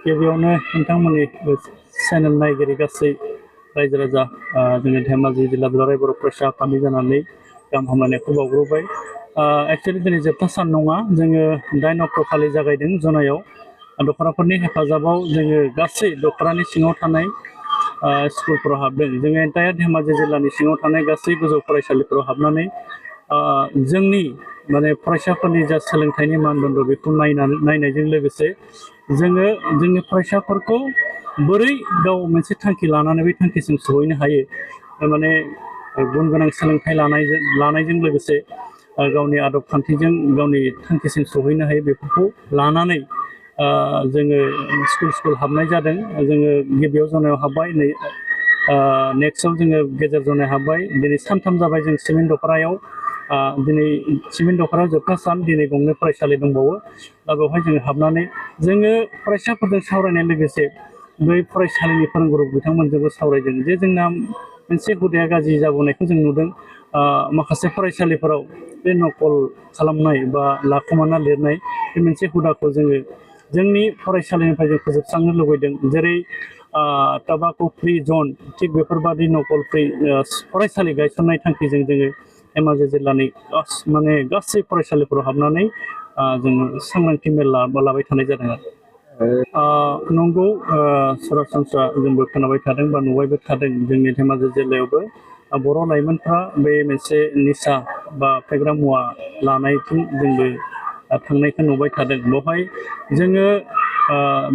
गिबियावनो नोंथांमोननि चेनेल नायगिरि गासै रायजो राजा जोंनि धेमाजि जिल्ला दुलाराय बर' फरायसा आफादनि जानानै गाहाम हामलायनायखौ बावग्रोबाय। एक्चुअलि दिनै जोबथा सान नङा, जोङो 9 अक्ट' खालि जागायदों जनायाव। दख'राफोरनि हेफाजाबाव जोङो गासै दख'रानि सिङाव थानाय स्कुलफोराव हाबदों। जोङो एन्टायार धेमाजि जिल्लानि सिङाव थानाय गासै गोजौ फरायसालिफोराव हाबनानै जोंनि माने फरायसाफोरनि जा सोलोंथाइनि मानदण्ड बेखौ नायनायजों लोगोसे जोङो जोंनि फरायसाफोरखौ बोरै गाव मोनसे थांखि लानानै बे थांखिसिम सहैनो हायो, माने गुन गोनां सोलोंथाइ लानायजों लोगोसे गावनि आदब खान्थिजों गावनि थांखिसिम सहैनो हायो, बेफोरखौ लानानै जोङो स्कुल हाबनाय जादों। जोङो गिबियाव जनायाव हाबबाय, नेक्स्टआव जोङो गेजेर जनायाव हाबबाय। दिनै सानथाम जाबाय जों सिमेन्ट दख'रायाव। दिनै सिमेन्ट दख'रायाव जोबथा सान, दिनै गंनै फरायसालि दंबावो। दा बेवहाय जोङो हाबनानै जोङो फरायसाफोरजों सावरायनाय लोगोसे बै फरायसालिनि फोरोंगुरु बिथांमोनजोंबो सावरायदों जे जोंना मोनसे हुदाया गाज्रि जाबोनायखौ जों नुदों। माखासे फरायसालिफोराव बे नकल खालामनाय बा लाखुमाना लिरनाय बे मोनसे हुदाखौ जोङो जोंनि फरायसालिनिफ्राय जों फोजोबस्रांनो लुबैदों। जेरै टबाक' फ्रि जन, थिग बेफोरबादि नकल फ्रि फरायसालि गायसननाय थांखिजों जोङो धेमाजि जिल्लानि माने गासै फरायसालिफोराव हाबनानै जोङो सांग्रांथि मेल लाबाय थानाय जादों आरो। नंगौ, सरासनस्रा जोंबो खोनाबाय थादों बा नुबायबो थादों, जोंनि धेमाजि जिल्लायावबो बर' लाइमोनफ्रा बे मोनसे निसा बा फेग्रा मुवा लानायथिं जोंबो थांनायखौ नुबाय थादों। बेवहाय जोङो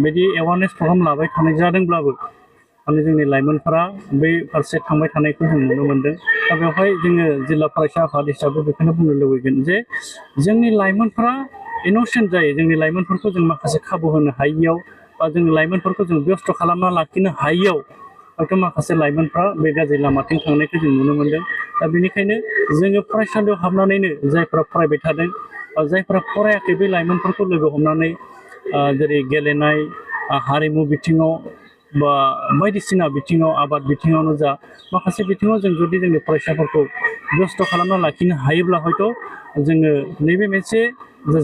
बिदि एवारनेस प्रग्राम लाबाय थानाय जादोंब्लाबो माने जोंनि लाइमोनफोरा बै फारसे थांबाय थानायखौ जों नुनो मोनदों। दा बेवहाय जोङो जिल्ला फरायसा आफाद हिसाबै बेखौनो बुंनो लुबैगोन जे जोंनि लाइमोनफोरा इन'सेन्ट जायो। जोंनि लाइमोनफोरखौ जों माखासे खाबु होनो हायियाव बा जोंनि लाइमोनफोरखौ जों बेस्थ' खालामना लाखिनो हायियाव हयथ' माखासे लाइमोनफ्रा बे गाज्रि लामाथिं थांनायखौ जों नुनो मोनदों। दा बेनिखायनो जोङो फरायसालियाव हाबनानैनो जायफ्रा फरायबाय थादों बा जायफ्रा फरायाखै बे लाइमोनफोरखौ लोगो हमनानै जेरै गेलेनाय, हारिमु बिथिङाव बा बायदिसिना बिथिङाव, आबाद बिथिङावनो जा, माखासे बिथिङाव जों जुदि जोंनि फरायसाफोरखौ बेस्थ' खालामना लाखिनो हायोब्ला हयथ' जोङो नैबे मोनसे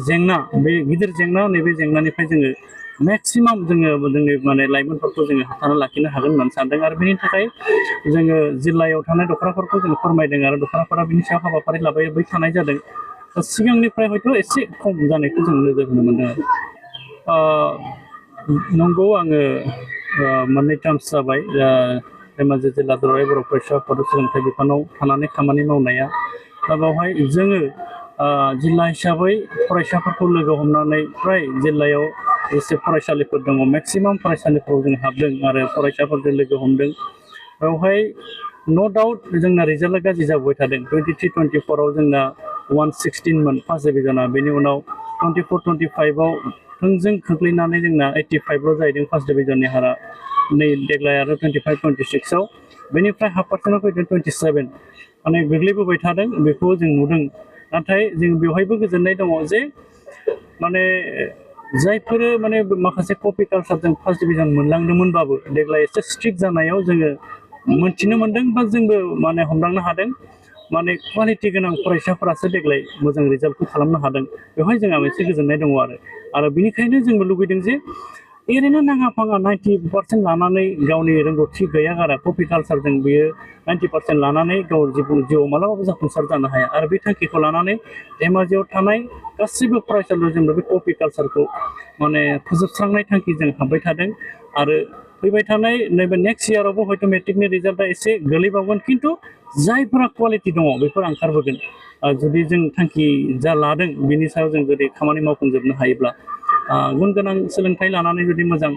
जेंना, बे गिदिर जेंना, नैबे जेंनानिफ्राय जोङो मेक्सिमाम जोङो जोंनि माने लाइमोनफोरखौ जोङो होबथाना लाखिनो हागोन होननानै सानदों। आरो बेनि थाखाय जोङो जिल्लायाव थानाय दख'राफोरखौ जों फोरमायदों आरो दख'राफोरा बिनि सायाव हाबाफारि लाबाय थानाय जादों। सिगांनिफ्राय हयथ' एसे खम जानायखौ जों नोजोर होनो मोनदों आरो। नंगौ, आङो मोननै टार्मस जाबाय धेमाजि जिल्ला दुलाराय बर' फरायसा आफाद सोलोंथाइ बिफानाव थानानै खामानि मावनाया। दा बेवहाय जोङो जिल्ला हिसाबै फरायसाफोरखौ लोगो हमनानै फ्राय जिल्लायाव जेसे फरायसालिफोर दङ मेक्सिमाम फरायसालिफोराव जों हाबदों आरो फरायसाफोरजों लोगो हमदों। बेवहाय न' डाउट जोंना रिजाल्टआ गाज्रि जाबोबाय थादों। 23-24आव जोंना 116मोन फार्स्ट डिभिजना, बेनि उनाव 24-25आव थोंजों खोख्लैनानै जोंना 85ल' जाहैदों फार्स्ट डिभिजननि हारा। नै देग्लाय आरो 25-26आव बेनिफ्राय हाफ पार्सेन्टआव फैदों 27, माने गोग्लैबोबाय थादों, बेखौ जों नुदों। नाथाय जों बेवहायबो गोजोननाय दङ जे माने जायफोरो माने माखासे कपि कालसारजों फार्स्ट डिभिजन मोनलांदोंमोनबाबो देग्लाय एसे स्ट्रिक्ट जानायाव जोङो मोनथिनो मोनदों बा जोंबो माने हमदांनो हादों, माने क्वालिटि गोनां फरायसाफोरासो देग्लाय मोजां रिजाल्टखौ खालामनो हादों। बेवहाय जोंहा मोनसे गोजोननाय दङ आरो बेनिखायनो जोंबो लुबैदों जे ओरैनो नाङा फाङा 90% लानानै गावनि रोंगौथि गैया गारा कपि कालसारजों बियो 90% लानानै गाव जिउआव मालाबाबो जाफुंसार जानो हाया। आरो बे थांखिखौ लानानै धेमाजियाव थानाय गासैबो फरायसालियाव जोंबो बे कपि कालसारखौ माने फोजोबस्रांनाय थांखिजों हाबबाय थादों। आरो फैबाय थानाय नैबे नेक्स्ट इयारावबो हयथ' मेट्रिकनि रिजाल्टआ एसे गोलैबावगोन, खिन्थु जायफोरा क्वालिटि दङ बेफोर ओंखारबोगोन। जुदि जों थांखि जा लादों बिनि सायाव जों जुदि खामानि मावफुंजोबनो हायोब्ला, गुन गोनां सोलोंथाइ लानानै जुदि मोजां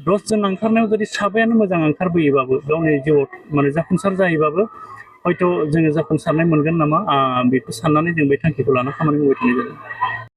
10 जन ओंखारनायाव जुदि साबायानो मोजां ओंखारबोयोबाबो गावनि जिउआव माने जाफुंसार जायोबाबो हयथ' जोङो जाफुंसारनाय मोनगोन नामा, बेखौ साननानै जों बे थांखिखौ लाना खामानि मावबाय थानाय जादों।